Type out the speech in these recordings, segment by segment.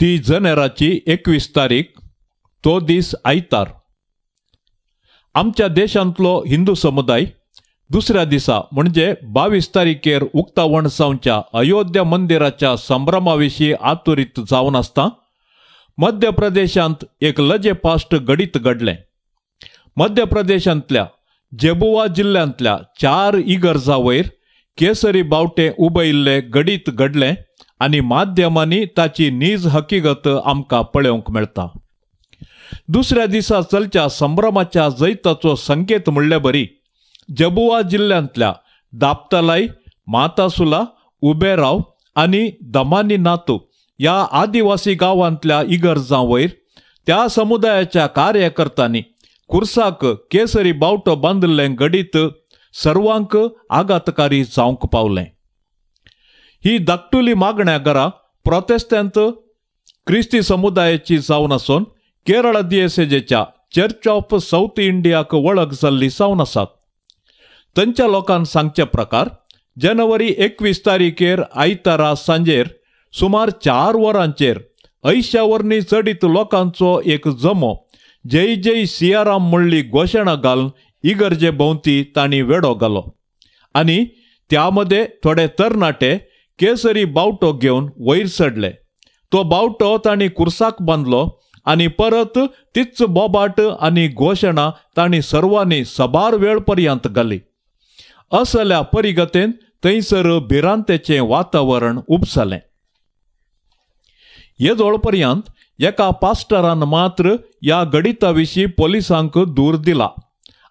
ती जानेराची 21 तारीख, तो दीस आयतार. आमच्या देशांतलो हिंदू समुदाय दुसऱ्या दिसा म्हणजे 22 तारखेर उक्तावण जावच्या अयोध्या मंदिराच्या संभ्रमा विशीं आतुरीत जावन आसता मध्य प्रदेशांत एक लजेपास्ट घडीत घडलें. मध्य प्रदेशांतल्या जेबुवा जिल्ल्यांतल्या 4 इगर्जा वयर केसरी बावटे उबयिल्ले घडीत घडलें आनी माध्यमांनी ताची नीज हकीगत आमकां पळोवंक मेळटा. दुसऱ्या दिसा चलच्या संभ्रमाच्या जैताचो संकेत म्हणले बरी जबुआ जिल्ल्यांतल्या दापतलाई, मातासुला, उबेराव आनी दमानी नातू ह्या आदिवासी गांवांतल्या इगर्जां वयर त्या समुदायाच्या कार्यकर्त्यांनी कुर्साक केसरी बावटो बांदिल्लें घडीत सर्वांक आघातकारी जावंक पावलें. ही धाकटुली मागण्या घरा प्रोटेस्टंत क्रिस्ती समुदायाची जावन आसून केरळ दियेसेजेच्या चर्च ऑफ सावथ इंडियाक वळख जाल्ली जावन आसात. थंयच्या लोकांक सांगचे प्रकार जानेवारी 21 तारखेर आयतारा सांजेर सुमार 4 वरांचेर 80 वरनी चडीत लोकांचो एक जमो जय जय सियाराम म्हणली घोशणा घालून इगर्जे भोंवती तांणी वेडो घालो आनी त्या मदें थोडे तरणाटे केसरी बावटो घेवन वयर चडले. तो बावटो तांणी कुर्साक बांदलो आनी परत तीच बोबाट आनी घोशणा तांणी सर्वांनी सबार वेळ पर्यंत घाली. असल्या परिगतेन थंयसर भिरांतेचें वातावरण उपसलें. येदोळ पर्यंत एका पास्टरान मात्र ह्या घडिता विशीं पोलिसांक दूर दिला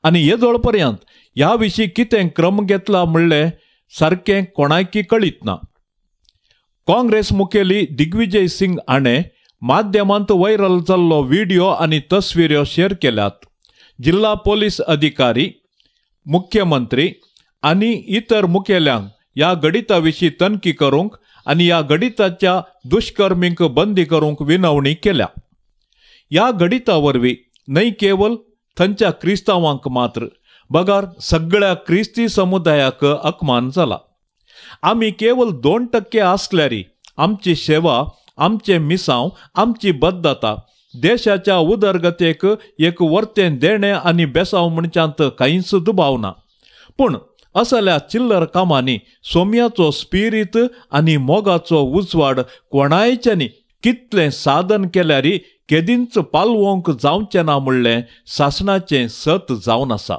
आनी येदोळ पर्यंत ह्या विशीं कितें क्रम घेतला म्हणलें सारकें कोणायकी कळीत ना. काँग्रेस मुखेली दिग्विजय सिंग हाणें माध्यमांत व्हायरल जाल्लो व्हिडियो आनी तस्विऱ्यो शेअर केल्यात. जिल्हा पोलीस अधिकारी, मुख्यमंत्री आनी इतर मुखेल्यांक ह्या घडिता विशीं तनखी करूंक आनी ह्या घडिताच्या दुष्कर्मींक बंदी करूंक विनवणी केल्या. ह्या घडिता वरवीं न्हय केवल थंयच्या क्रिस्तांवांक मात्र बगर सगळ्या क्रिस्ती समुदायाक अपमान जाला. आमी केवल 2% आसल्यारी आमची सेवा, आमचें मिसांव, आमची बद्धता देशाच्या उदरगतेक एक वर्तें देणें आनी बेसांव म्हणच्यांत कांयच दुबाव ना. पूण असल्या चिल्लर कामांनी सोम्याचो स्पिरीत आनी मोगाचो उजवाड कोणायच्यांनी कितलें साधन केल्यारी केदींच पालवंक जावचें ना म्हणलें सासणाचें सत जावन आसा.